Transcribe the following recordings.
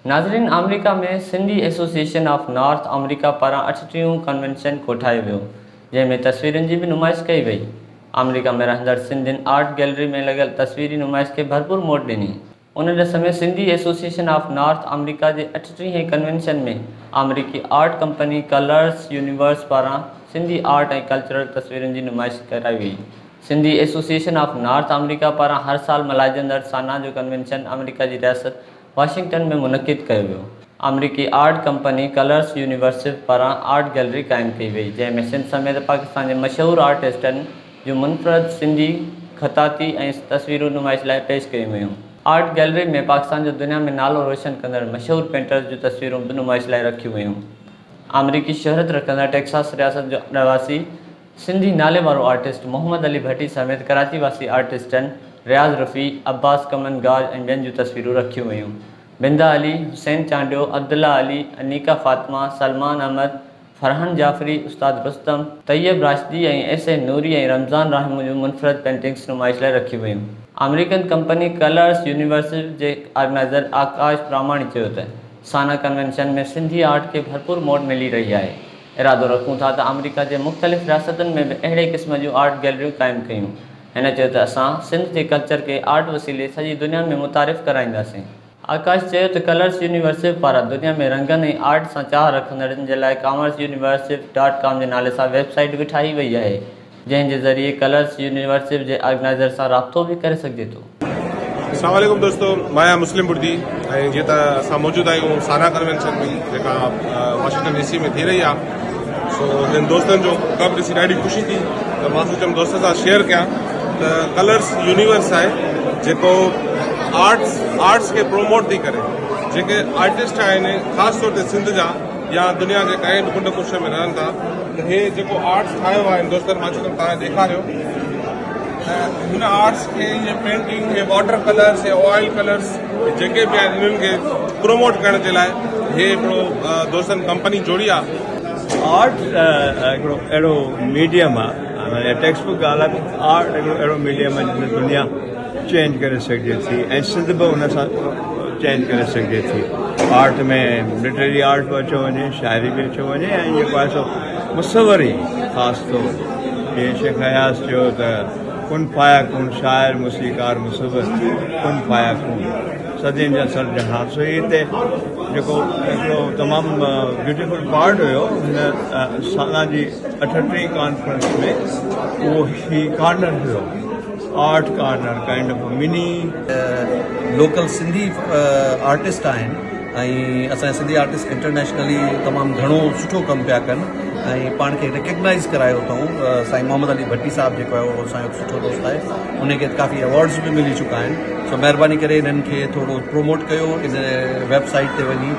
ناظرين آمريڪا ۾ Sindhi association of North America پاران 38 convention ڪوٺايو ويو، جنهن ۾ تصويرن جي به نمائش ڪئي وئي. آمريڪا ۾ رهندڙ سنڌين آرٽ گيلري ۾ لڳل تصويري نمائش کي ڀرپور موٽ ڏني. ان ڏس ۾ Sindhi association of North America جي 38 ڪنوينشن ۾ آمريڪي آرٽ ڪمپني ڪلرس يونيورس پاران سنڌي آرٽ ۽ ڪلچرل تصويرن جي نمائش ڪرائي وئي. Sindhi association of North America پاران هر سال ملهائجندڙ سانا جو ڪنوينشن آمريڪا جي رياست واشنگٽن ۾ منعقد ڪيو ويو. آمريڪي آرٽ ڪمپني ڪلرس يونيورس پاران آرٽ گيلري قائم ڪئي وئي، جنهن ۾ سنڌ سميت پاڪستان جي مشهور آرٽسٽن جون منفرد سنڌي خطاطي ۽ تصويرون نمائش لاء پيش ڪيون ويون. آرٽ گيلري ۾ پاڪستان جو دنيا ۾ نالو روشن ڪندڙ مشهور پينٽرز جون تصويرون به نمائش لاء رکيون ويون. آمريڪي شهرت رکندڙ ٽيڪساس رياست جو رهواسي سنڌي نالي وارو آرٽسٽ محمد علي ڀٽي سميت ڪراچي واسي آرٽسٽن رياض رفيع، عباس ڪمندگار ۽ ٻين جون تصويرون رکيون ويون. بنده علي، حسين چانڊيو، عبدالله علي، انيقه فاطمه، سلمان احمد، فرحان جعفري، استاد رستم، طيب راشدي ۽ ايس اي نوري ۽ رمضان راهمون جون منفرد پينٽنگز نمائش لاء رکيون ويون. آمريڪن ڪمپني ڪلرس يونيورس جي آرگنائيزر آڪاش پراماڻي چيو ته سانا ڪنوينشن ۾ سنڌي آرٽ کي ڀرپور موٽ ملي رهي آهي، ارادو رکون ٿا ته آمريڪا جي مختلف رياستن ۾ به اهڙي قسم جون آرٽ گيلريون قائم ڪيون. هن چيو ته اسان سنڌ جي ڪلچر کي آرٽ وسيلي سڄي دنيا ۾ متعارف ڪرائينداسين. آڪاش چيو ته ڪلرس يونيورسٽ پاران دنيا ۾ رنگن ۽ آرٽ سان چاهه رکندڙن جي لاء ڪامرس يونيورسٽ ڊاٽ ڪام جي نالي سان ويب سائيٽ به ٺاهي وئي آهي، جنهن جي ذريعي ڪلرس يونيورسٽ جي آرگنائيزر سان رابطو به ڪري سگهجي ٿو. اسلام عليڪم دوستو مان آهيان مسلم بڙدي ۽ جيئن ته اسان موجود آهيون سانا ڪنوينشن ۾ جيڪا واشنگٽن ڊي سي ۾ ٿي رهي آهي سو جن دوستن جو ڪم ڏسي ڏاڍي خوشي ٿي ته مان سوچيم دوستن سان شيئر ڪيان ته ڪلرس يونيورس آهي جيڪو آرٽس آرٽس کي پروموٽ ٿي ڪري جيڪي آرٽسٽ آهن خاص طور تي سنڌ جا يا دنيا جي ڪنهن به ڪنڊ ڪڙڇ ۾ رهن ٿا ته هي جيڪو آرٽس ٺاهيو آهي دوستن مان چوندم توهان ڏيکاريو ته هن آرٽس کي هي پينٽنگ هي واٽر ڪلرس هي آئل ڪلرس جيڪي به آهن انهن کي پروموٽ ڪرڻ جي لاء هي هڪڙو دوستن ڪمپني جوڙي آهي. آرٽ هڪڙو اهڙو ميڊيم آهي معنيٰ ٽيڪسٽ بڪ ڳالهه آهي ته آرٽ هڪڙو اهڙو ميڊيم آهي جنهن ۾ دنيا چينج ڪري سگهجي ٿي ۽ سنڌ به ان سان چينج ڪري سگهجي ٿي. آرٽ ۾ لٽرري آرٽ به اچيو وڃي، شاعري به اچيو وڃي ۽ جيڪو آهي سو مصوري خاص طور جيئن شيخ اياز چيو ته ڪن فيا ڪون شاعر موسيقار مصور ڪن فيا ڪون صدين جا سرجڻهار سو هي هتي جيڪو هڪڙو تمام بيوٽيفل پارٽ هيو هن سانا جي 38 ڪانفرنس ۾ اهو هي corner have art corner kind of mini. Local Sindhi artist آهن ۽ اسان جا سنڌي آرٽسٽ انٽرنيشنلي تمام گهڻو سٺو ڪم پيا ڪن ۽ پاڻ کي ريڪگنائز ڪرايو اٿئون سائين محمد علي ڀٽي صاحب جيڪو آهي اهو اسان جو سٺو دوست آهي ان کي ڪافي ايوارڊز به ملي چڪا آهن سو مهرباني ڪري انهن کي ٿورو پروموٽ ڪيو ان ويب سائيٽ تي وڃي.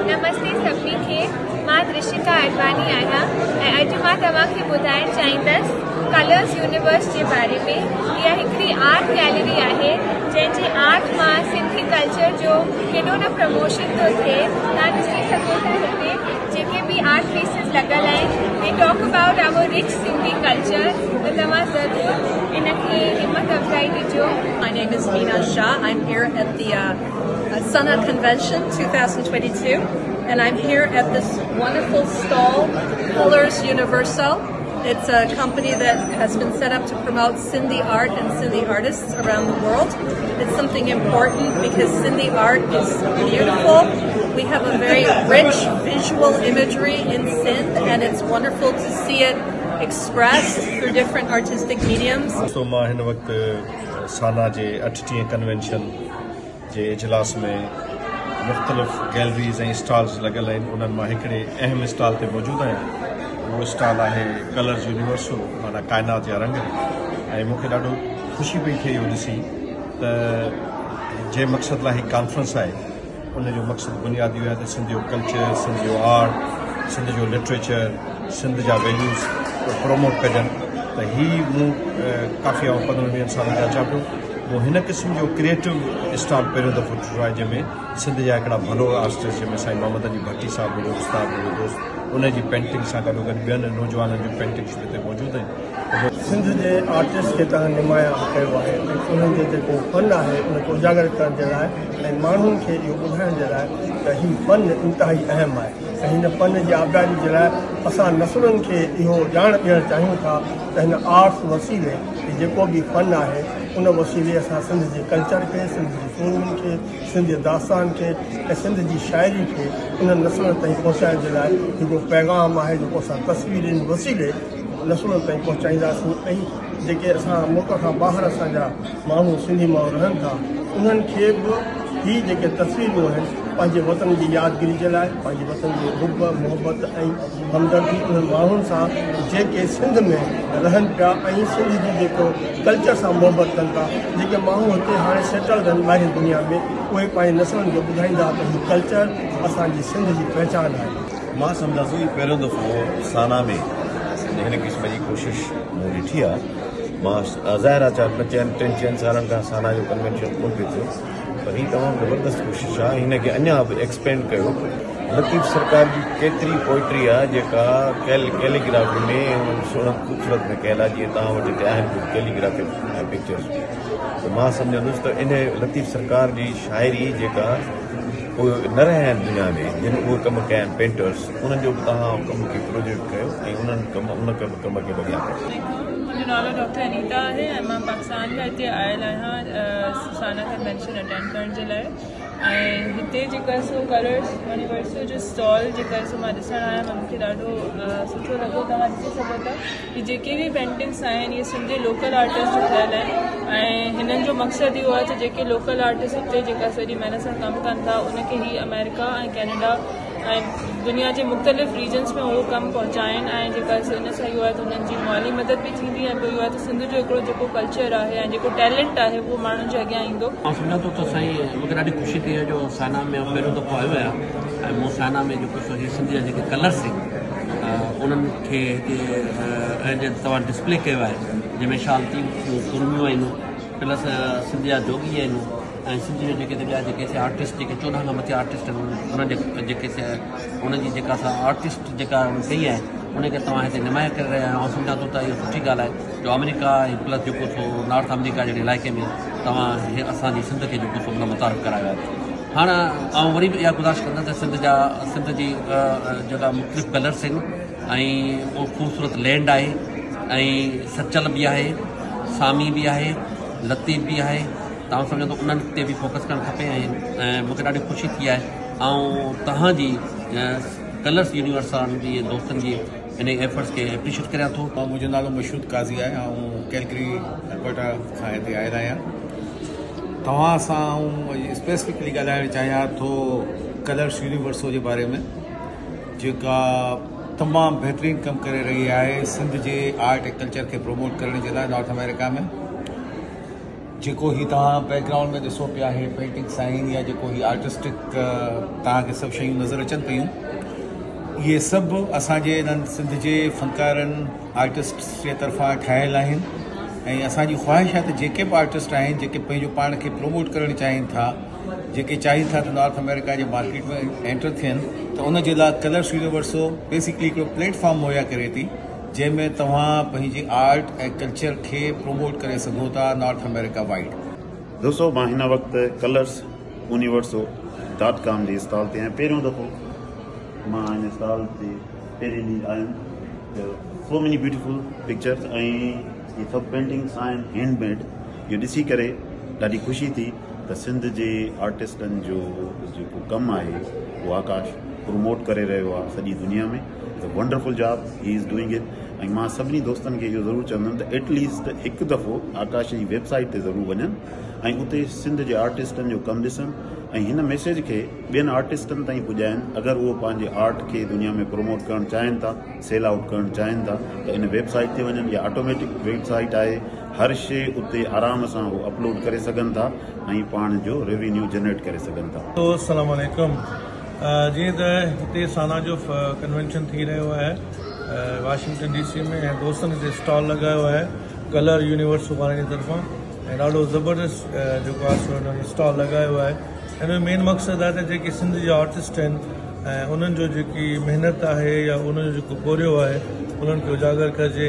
نمستي سڀني کي مان درشڪا اڊواڻي آهيان ۽ اڄ مان توهان کي ٻڌائڻ چاهيندس ڪلرز يونيورس جي باري ۾ اها هڪڙي آرٽ گيلري آهي جنهن جي آرٽ مان سنڌي ڪلچر جو ڪيڏو نه پروموشن ٿو ٿئي توهان ڏسي سگهو ٿا هتي جيڪي به آرٽ پيسز لڳل آهن they talk about our rich Sindhi culture ته توهان ضرور ان کي همت افزائي ڏجو. My name is Meena Shah. I'm here at the Sana Convention 2022 and I'm here at this wonderful stall, Colors Universal. It's a company that has been set up to promote Sindhi art and Sindhi artists around the world. It's something important because Sindhi art is beautiful. We have a very rich visual imagery in Sindh and it's wonderful to see it expressed through different artistic mediums. دوستو مان هن وقت سانا جي 38 convention جي اجلاس ۾ مختلف galleries ۽ stalls لڳل آهن انهن مان هڪڙي اهم اسٽال تي موجود آهيان اهو اسٽال آهي ڪلرز يونيورسو معنيٰ ڪائنات جا رنگ ۽ مون کي ڏاڍو خوشي پئي ٿئي اهو ڏسي ته جنهن مقصد لاء هي ڪانفرنس آهي ان جو مقصد بنيادي اهو آهي ته سنڌ جو ڪلچر، سنڌ جو آرٽ، سنڌ جو لٽريچر، سنڌ جا ويليوز پروموٽ ڪجن ته هي مون ڪافي آئون 15 ويهن سالن کان اچان پيو مون هن قسم جو ڪريئيٽو اسٽال پهريون دفعو ڏٺو آهي جنهن ۾ سنڌ جا هڪڙا ڀلوڙ آرٽسٽ جنهن ۾ سائين محمد علي ڀٽي صاحب منهنجو استاد منهنجو دوست ان جي پينٽنگ سان گڏوگڏ ٻين نوجوانن جون پينٽنگس به هتي موجود آهن. سنڌ جي آرٽسٽ کي توهان نمايان ڪيو آهي ۽ انهن جو جيڪو فن آهي ان کي اجاگر ڪرڻ جي لاء ۽ ماڻهن کي اهو ٻڌائڻ جي لاء ته هي فن انتهائي اهم آهي ۽ هن فن جي آبياري جي لاء اسان نسلن کي اهو ڄاڻ ڏيڻ چاهيون ٿا ته هن آرٽس وسيلي هي جيڪو به فن آهي ان وسيلي اسان سنڌ جي ڪلچر کي، سنڌ جي سورمين کي، سنڌ جي داستان کي ۽ سنڌ جي شاعري کي انهن نسلن تائين پهچائڻ جي لاء هڪڙو پيغام آهي جيڪو اسان تصويرن وسيلي نسلن تائين پهچائينداسين ۽ جيڪي اسان ملڪ کان ٻاهر اسان جا ماڻهو سنڌي ماڻهو رهن ٿا انهن کي به هي جيڪي تصويرون آهن پنهنجي وطن جي يادگيري جي لاء پنهنجي وطن جي حب محبت ۽ همدردي انهن ماڻهن سان جيڪي سنڌ ۾ رهن پيا ۽ سنڌ جي جيڪو ڪلچر سان محبت ڪن ٿا جيڪي ماڻهو هتي هاڻي سيٽلڊ آهن ٻاهرين دنيا ۾ اهي پنهنجي نسلن کي ٻڌائيندا ته هي ڪلچر اسان جي سنڌ جي پهچان آهي. مان سمجهان ٿو هي پهريون دفعو سانا ۾ هن قسم جي ڪوشش مون ڏٺي آهي. مان ظاهر آهي چار چئن ٽن چئن سالن کان سانا جو ڪنوينشن ڪونه پيو ٿيو پر هي تمام زبردست ڪوشش آهي هن کي اڃا به ايڪسپينڊ ڪيو. لطيف سرڪار جي ڪيتري پوئٽري آهي جيڪا ڪيليگرافي ۾ سهڻن خوبصورت ۾ ڪيل آهي جيئن توهان وٽ هتي آهن ڪجهه ڪيليگرافڪ پڪچرز به ته مان سمجهندس ته ان لطيف سرڪار جي شاعري جيڪا اهي نه رهيا آهن دنيا ۾ جن اهي ڪم ڪيا آهن پينٽرس انهن جو به توهان ڪم کي پروجيڪٽ ڪيو ۽ انهن ڪم ان ڪم کي به اڳيان ڪيو. منهنجو نالو ڊاڪٽر انيتا آهي ۽ مان پاڪستان کان هتي آيل آهيان سانا ڪنوينشن اٽينڊ ڪرڻ جي لاء ۽ هتي جيڪا سو ڪلرس يونيورسل جو اسٽال جيڪا سو مان ڏسڻ آيم ۽ مونکي ڏاڍو سٺو لڳو توهان ڏسي سگهو ٿا هي جيڪي به پينٽنگس آهن اهي سنڌ جي لوڪل آرٽسٽ جون ٺهيل آهن ۽ هنن جو مقصد اهو آهي ته جيڪي لوڪل آرٽسٽ هتي جيڪا سڄي محنت سان ڪم ڪن ٿا ان کي هي آمريڪا ۽ ڪينيڊا ۽ دنيا جي مختلف ريجنس ۾ اهو ڪم پهچائين ۽ جيڪا ان سان اهو آهي ته انهن جي مالي مدد به ٿيندي ۽ ٻيو اهو آهي ته سنڌ جو هڪڙو جيڪو ڪلچر آهي ۽ جيڪو ٽيلنٽ آهي اهو ماڻهن جي اڳيان ايندو. آئون سمجهان ٿو ته سائين مونکي ڏاڍي خوشي ٿي جو سانا ۾ آئون پهريون دفعو آيو آهيان ۽ مون سانا ۾ جيڪو سو هي سنڌ جا جيڪي ڪلرس آهن انهن کي هتي ۽ توهان ڊسپلي ڪيو آهي جنهن ۾ شاهه لطيف جون سرميون آهن پلس سنڌ جا جوڳي آهن ۽ سنڌ جا جيڪي ٻيا جيڪي سي آرٽسٽ جيڪي 14 کان مٿي آرٽسٽ آهن انهن جي جيڪي سي انهن جي جيڪا سا آرٽسٽ جيڪا ڪئي آهي ان کي توهان هتي نمايان ڪري رهيا آهيو. آئون سمجهان ٿو ته اهو سٺي ڳالهه آهي جو آمريڪا ۽ پلس جيڪو سو نارٿ آمريڪا جهڙي علائقي ۾ توهان اسان جي سنڌ کي جيڪو سو مطلب متعارف ڪرايو آهي. هاڻ آئون وري به اها گذارش ڪندس ته سنڌ جا سنڌ جي جيڪا مختلف ڪلرس آهن ۽ خوبصورت لينڊ آهي ۽ سچل به آهي سامي به آهي لطيف به آهي ته آئون سمجهان ٿو انهن تي به فوڪس ڪرڻ کپي ۽ مون کي ڏاڍي خوشي ٿي آهي آئون توهان جي ڪلرس يونيورس وارن جي دوستن جي انهي ايفرٽس کي اپريشيٽ ڪريان ٿو. منهنجو نالو مشهود قاضي آهي آئون ڪيلگري البرٽا کان هتي آيل آهيان توهان سان آئون اسپيسفڪلي ڳالهائڻ چاهيان ٿو ڪلرس يونيورسو جي باري ۾ جيڪا تمام بهترين ڪم ڪري رهي آهي سنڌ جي آرٽ ۽ ڪلچر کي پروموٽ ڪرڻ جي لاء نارٿ آمريڪا ۾ جيڪو هي توهان بيڪ گرائونڊ ۾ ڏسو پيا هي پينٽنگس آهن يا جيڪو هي آرٽسٽڪ توهان کي سڀ شيون نظر اچن پيون اهي سڀ اسان جي انهن سنڌ جي فنڪارن آرٽسٽس جي طرفان ٺاهيل آهن ۽ اسان جي خواهش آهي ته جيڪي به آرٽسٽ آهن جيڪي پنهنجو پاڻ کي پروموٽ ڪرڻ چاهين ٿا جيڪي چاهين ٿا ته نارٿ آمريڪا جي مارڪيٽ ۾ اينٽر ٿين ته ان جي لاء ڪلرس يونيورسو بيسڪلي هڪڙو پليٽ فارم مهيا ڪري ٿي جنهن ۾ توهان پنهنجي آرٽ ۽ ڪلچر کي پروموٽ ڪري سگهو ٿا نارٿ آمريڪا وائيڊ. دوستو مان هن وقت ڪلرس يونيورسو ڊاٽ ڪام جي اسٽال تي آهيان پهريون دفعو مان هن اسٽال تي پهرين ڏينهن آيم ته سو ميني بيوٽيفل پڪچرز ۽ هي سڀ پينٽنگس آهن هينڊ ميڊ اهو ڏسي ڪري ڏاڍي خوشي ٿي ته سنڌ جي آرٽسٽن جو جيڪو ڪم آهي اهو آڪاش پروموٽ ڪري رهيو آهي سڄي دنيا ۾ it's a wonderful job he is doing it ۽ مان سڀني دوستن کي اهو ضرور چوندم ته ايٽ ليسٽ هڪ دفعو آڪاش جي ويب سائيٽ تي ضرور وڃن ۽ اتي سنڌ جي آرٽسٽن جو ڪم ڏسن ۽ هن ميسيج کي ٻين آرٽسٽن تائين پڄائن اگر اهو پنهنجي آرٽ کي دنيا ۾ پروموٽ ڪرڻ چاهين ٿا سيل آئوٽ ڪرڻ چاهين ٿا ته ان ويب سائيٽ تي وڃن يا آٽوميٽڪ ويب سائيٽ آهي هر شي اتي آرام سان هو اپلوڊ ڪري سگهن ٿا ۽ پاڻ جو ريوينيو جنريٽ ڪري سگهن ٿا. السلام عليڪم جيئن ته هتي سانا جو ڪنوينشن ٿي رهيو آهي واشنگٽن ڊي سي ۾ ۽ دوستن هتي اسٽال لڳايو آهي ڪلر يونيورس وارن جي طرفان ۽ ڏاڍو زبردست جيڪو آهي سو هنن اسٽال لڳايو آهي هن جو مين مقصد آهي ته جيڪي سنڌ جا آرٽسٽ آهن ۽ انهن جو جيڪي محنت آهي يا انهن جو جيڪو پورهيو آهي انهن کي اجاگر ڪجي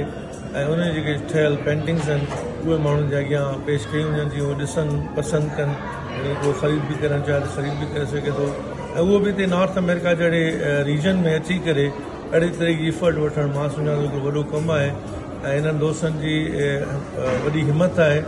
۽ انهن جي جيڪي ٺهيل پينٽنگز آهن اهي ماڻهن جي اڳيان پيش ڪيون وڃن جيئن اهي ڏسن پسند ڪن جيڪڏهن ڪو خريد به ڪرڻ چاهي ته خريد به ڪري سگهي ٿو ۽ اهو به هتي نارٿ آمريڪا جهڙي ريجن ۾ اچي ڪري اهڙي طرح جي ايفرٽ وٺڻ مان سمجهان ٿو هڪڙو وڏو ڪم آهي ۽ انهن دوستن جي وڏي همت آهي.